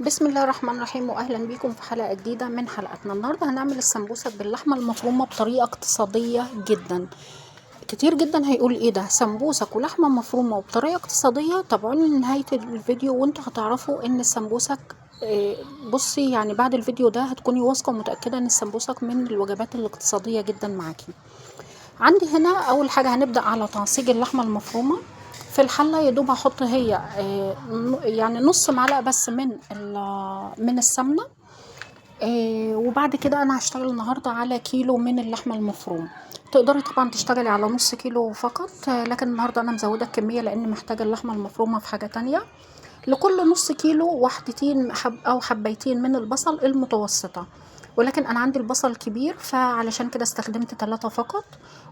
بسم الله الرحمن الرحيم، واهلا بيكم في حلقة جديدة من حلقتنا. النهارده هنعمل السمبوسك باللحمه المفرومه بطريقة اقتصادية جدا. كتير جدا هيقول ايه ده، سمبوسك ولحمه مفرومه وبطريقة اقتصادية؟ تابعوني لنهاية الفيديو وانتوا هتعرفوا ان السمبوسك بصي يعني بعد الفيديو ده هتكوني واثقة ومتاكده ان السمبوسك من الوجبات الاقتصادية جدا معاكي. عندي هنا اول حاجة هنبدا على تعصيج اللحمة المفرومه. في الحلة يا دوب هحط هي يعني نص معلقه بس من السمنة، وبعد كده انا هشتغل النهارده على كيلو من اللحمة المفرومه. تقدري طبعا تشتغلي على نص كيلو فقط، لكن النهارده انا مزوده الكمية لان محتاجه اللحمة المفرومه في حاجة تانية. لكل نص كيلو وحدتين او حبيتين من البصل المتوسطة، ولكن انا عندي البصل كبير فعلشان كده استخدمت 3 فقط.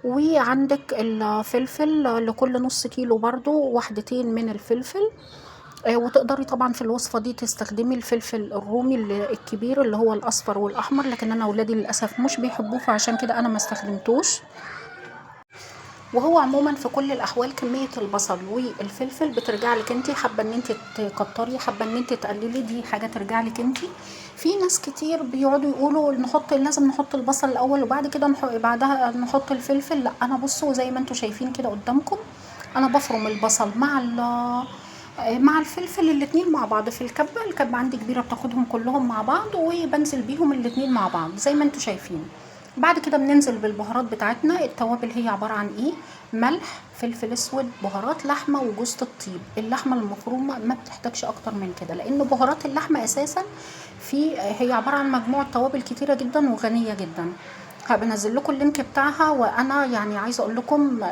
وعندك الفلفل لكل نص كيلو برضو وحدتين من الفلفل، وتقدري طبعا في الوصفة دي تستخدمي الفلفل الرومي الكبير اللي هو الاصفر والاحمر، لكن انا اولادي للاسف مش بيحبوه فعشان كده انا ما استخدمتوش. وهو عموما في كل الاحوال كمية البصل والفلفل بترجع لك انت، حابة ان انت تكتري حابة ان انت تقللي، دي حاجة ترجع لك انت. في ناس كتير بيقعدوا يقولوا لازم نحط البصل الاول وبعد كده بعدها نحط الفلفل. لا، انا بصوا زي ما انتم شايفين كده قدامكم، انا بفرم البصل مع الفلفل الاتنين مع بعض في الكبه. الكبه عندي كبيرة بتاخدهم كلهم مع بعض، وبنزل بيهم الاتنين مع بعض زي ما انتم شايفين. بعد كده بننزل بالبهارات بتاعتنا. التوابل هي عبارة عن ايه؟ ملح، فلفل اسود، بهارات لحمة، وجوزة الطيب. اللحمة المفرومة ما بتحتاجش اكتر من كده، لان بهارات اللحمة اساسا هي عبارة عن مجموعة توابل كتيرة جدا وغنية جدا. هبنزل لكم ال link بتاعها. وانا يعني عايزة اقول لكم،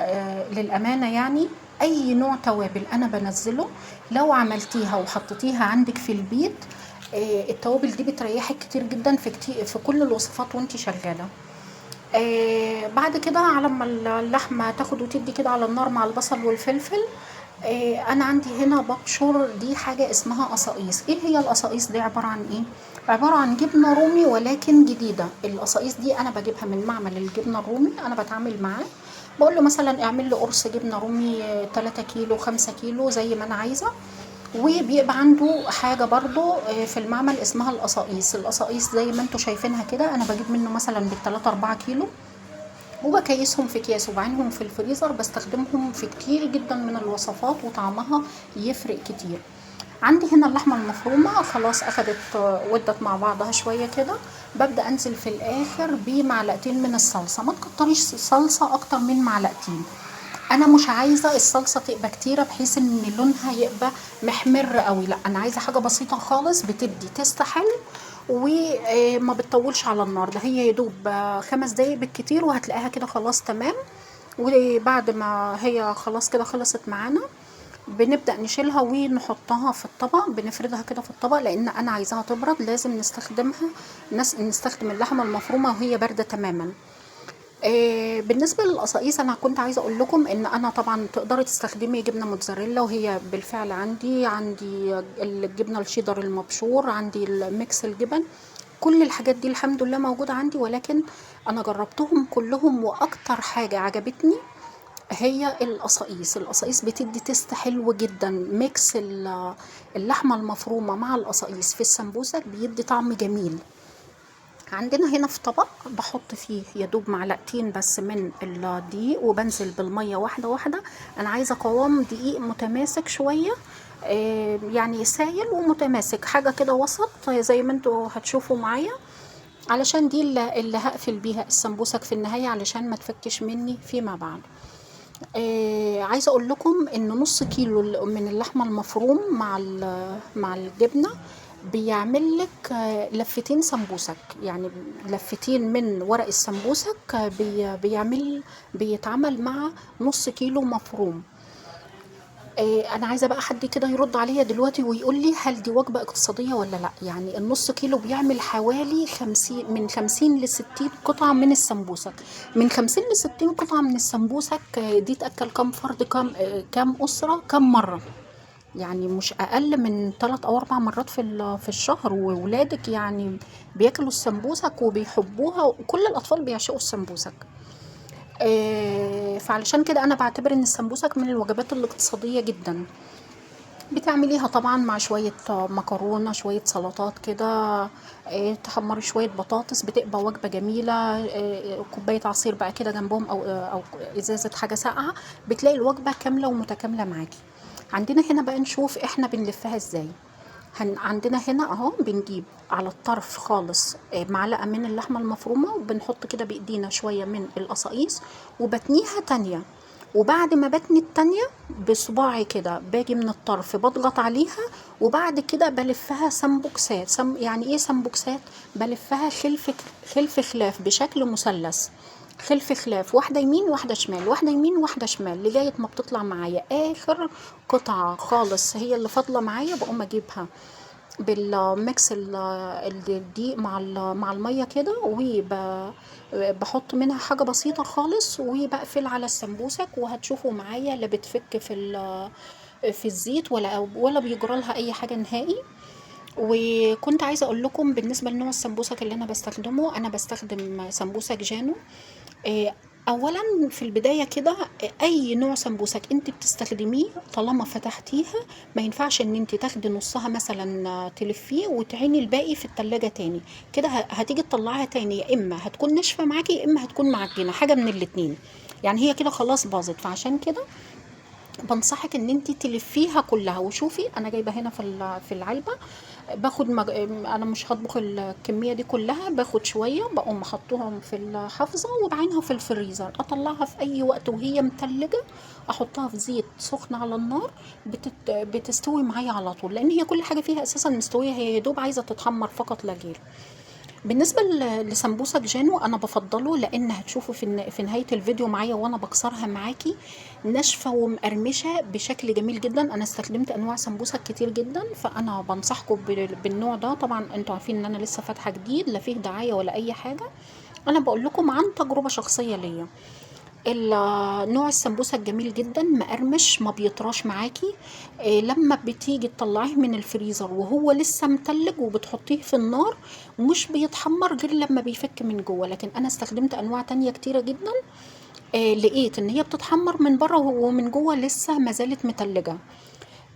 للأمانة اي نوع توابل انا بنزله لو عملتيها وحطيتيها عندك في البيت، التوابل دي بتريحك كتير جدا في كل الوصفات وانتي شغالة. بعد كده على ما اللحمة تاخد وتدي كده على النار مع البصل والفلفل، انا عندي هنا ببشر دي حاجة اسمها قصاقيص. ايه هي القصاقيص دي؟ عبارة عن ايه؟ عبارة عن جبنة رومي ولكن جديدة. القصاقيص دي انا بجيبها من معمل الجبنة الرومي، انا بتعامل معاه بقول له مثلا اعمل لي قرص جبنة رومي 3 كيلو 5 كيلو زي ما انا عايزة. وبيبقى عنده حاجة برضو في المعمل اسمها القصاقيص. القصاقيص زي ما انتوا شايفينها كده، انا بجيب منه مثلا بالتلاتة 4 كيلو وبكيسهم في اكياس وبعينهم في الفريزر، بستخدمهم في كتير جدا من الوصفات وطعمها يفرق كتير. عندي هنا اللحمة المفرومة خلاص اخدت ودت مع بعضها شوية كده. ببدأ انزل في الاخر بمعلقتين من الصلصة. ما تكتريش صلصة اكتر من معلقتين، انا مش عايزة الصلصة تبقى كتيرة بحيث ان لونها يبقى محمر قوي، لا انا عايزة حاجة بسيطة خالص بتدي taste حلو وما بتطولش على النار. ده هي يدوب 5 دقايق بالكتير وهتلاقيها كده خلاص تمام. وبعد ما هي خلاص كده خلصت معانا بنبدأ نشيلها ونحطها في الطبق، بنفردها كده في الطبق لان انا عايزاها تبرد. لازم نستخدم اللحمة المفرومة وهي باردة تماما. بالنسبة للقصاقيص انا كنت عايزة اقول لكم ان انا طبعا تقدري تستخدمي جبنة موتزاريلا، وهي بالفعل عندي الجبنة الشيدر المبشور، عندي ال mix الجبن، كل الحاجات دي الحمد لله موجودة عندي. ولكن انا جربتهم كلهم واكتر حاجة عجبتني هي القصاقيص. القصاقيص بتدي taste حلو جدا، mix اللحمة المفرومة مع القصاقيص في السمبوسك بيدي طعم جميل. عندنا هنا في طبق بحط فيه يدوب معلقتين بس من الدقيق وبنزل بالمية واحدة واحدة. انا عايزة قوام دقيق متماسك شوية، يعني سايل ومتماسك، حاجة كده وسط زي ما انتوا هتشوفوا معايا، علشان دي اللي هقفل بيها السمبوسك في النهاية علشان ما تفكش مني فيما بعد. عايزة اقول لكم ان نص كيلو من اللحمة المفروم مع الجبنة بيعمل لك، لفتين سمبوسك، يعني لفتين من ورق السمبوسك، بيتعمل مع نص كيلو مفروم. انا عايزه بقى حد كده يرد عليا دلوقتي ويقول لي هل دي وجبة اقتصادية ولا لا. يعني النص كيلو بيعمل حوالي من 50 لستين قطعه من السمبوسك. من 50 لستين قطعه من السمبوسك، دي تاكل كام فرد، كام اسره، كام مرة؟ يعني مش اقل من 3 او 4 مرات في الشهر. وولادك بياكلوا السمبوسك وبيحبوها، وكل الاطفال بيعشقوا السمبوسك. فعلشان كده انا بعتبر ان السمبوسك من الوجبات الاقتصادية جدا. بتعمليها طبعا مع شوية مكرونة، شوية سلطات كده، تحمري شوية بطاطس، بتبقى وجبة جميلة. كوباية عصير بقى كده جنبهم، أو إزازة حاجة ساقعة، بتلاقي الوجبة كاملة ومتكاملة معاكي. عندنا هنا بقى نشوف احنا بنلفها ازاي. عندنا هنا اهو بنجيب على الطرف خالص، معلقة من اللحمة المفرومة، وبنحط كده بإيدينا شوية من القصاقيص، وبتنيها تانية. وبعد ما بتني التانية بصباعي كده باجي من الطرف بضغط عليها، وبعد كده بلفها سمبوكسات. يعني ايه سمبوكسات؟ بلفها خلف خلاف بشكل مثلث، خلف خلاف، واحدة يمين واحدة شمال، واحدة يمين واحدة شمال، لغاية ما بتطلع معايا آخر قطعة خالص هي اللي فاضلة معايا. بقوم أجيبها بالميكس الدقيق مع المية كده، وبحط منها حاجة بسيطة خالص، وبقفل على السمبوسك. وهتشوفوا معايا لا بتفك في الزيت ولا بيجرى لها أي حاجة نهائي. وكنت عايزة أقول لكم بالنسبة لنوع السمبوسك اللي أنا بستخدمه، أنا بستخدم سمبوسك جانو. أولا في البداية كده، أي نوع سمبوسك أنت بتستخدميه طالما فتحتيها ما ينفعش أن أنت تاخدي نصها مثلا تلفيه وتعيني الباقي في التلاجة تاني كده، هتيجي تطلعيها تاني يا إما هتكون ناشفة معاكي يا إما هتكون معجنة، حاجة من الاتنين، يعني هي كده خلاص باظت. فعشان كده بنصحك ان انت تلفيها كلها. وشوفي انا جايبه هنا في العلبة، باخد انا مش هطبخ الكمية دي كلها، باخد شوية بقوم احطهم في الحافظة وبعينها في الفريزر، اطلعها في اي وقت وهي متلجه، احطها في زيت سخن على النار، بتستوي معايا على طول، لان هي كل حاجة فيها اساسا مستوية، هي يا دوب عايزه تتحمر فقط لا غير. بالنسبة لسمبوسك جانو أنا بفضله، لأن هتشوفوا في نهاية الفيديو معايا وأنا بكسرها معاكي ناشفة ومقرمشة بشكل جميل جدا. أنا استخدمت أنواع سمبوسك كتير جدا، فأنا بنصحكم بالنوع ده. طبعا أنتوا عارفين إن أنا لسه فاتحة جديد، لا فيه دعاية ولا أي حاجة، أنا بقول لكم عن تجربة شخصية ليا. نوع السمبوسة الجميل جدا، مقرمش، ما بيطراش معاكي. لما بتيجي تطلعيه من الفريزر وهو لسه متلج وبتحطيه في النار مش بيتحمر غير لما بيفك من جوه. لكن انا استخدمت انواع تانية كتيرة جدا، لقيت ان هي بتتحمر من بره ومن جوه لسه ما زالت متلجة.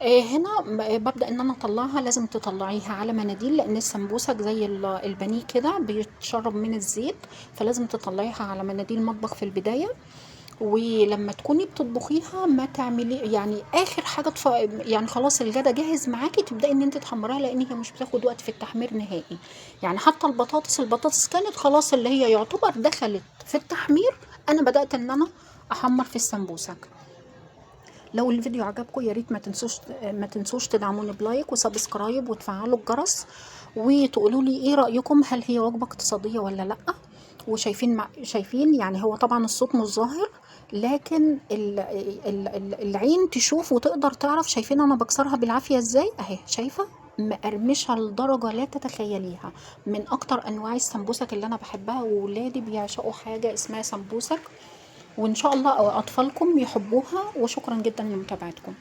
هنا ببدأ ان انا اطلعها. لازم تطلعيها على مناديل، لان السمبوسك زي البانيه كده بيتشرب من الزيت، فلازم تطلعيها على مناديل مطبخ في البداية. ولما تكوني بتطبخيها ما تعملي يعني اخر حاجة يعني خلاص الغدا جاهز معاكي تبداي ان انت تحمريها، لان هي مش بتاخد وقت في التحمير نهائي. يعني حتى البطاطس كانت خلاص اللي هي يعتبر دخلت في التحمير، انا بدات ان انا احمر في السمبوسك. لو الفيديو عجبكم يا ريت ما تنسوش تدعموني ب like و subscribe وتفعلوا الجرس، وتقولوا لي ايه رايكم، هل هي وجبة اقتصادية ولا لا؟ وشايفين شايفين يعني هو طبعا الصوت مش ظاهر، لكن العين تشوف وتقدر تعرف. شايفين انا بكسرها بالعافية ازاي؟ اهي شايفه مقرمشه لدرجة لا تتخيليها. من اكتر انواع السمبوسك اللي انا بحبها، وولادي بيعشقوا حاجة اسمها سمبوسك، وان شاء الله اطفالكم يحبوها. وشكرا جدا لمتابعتكم.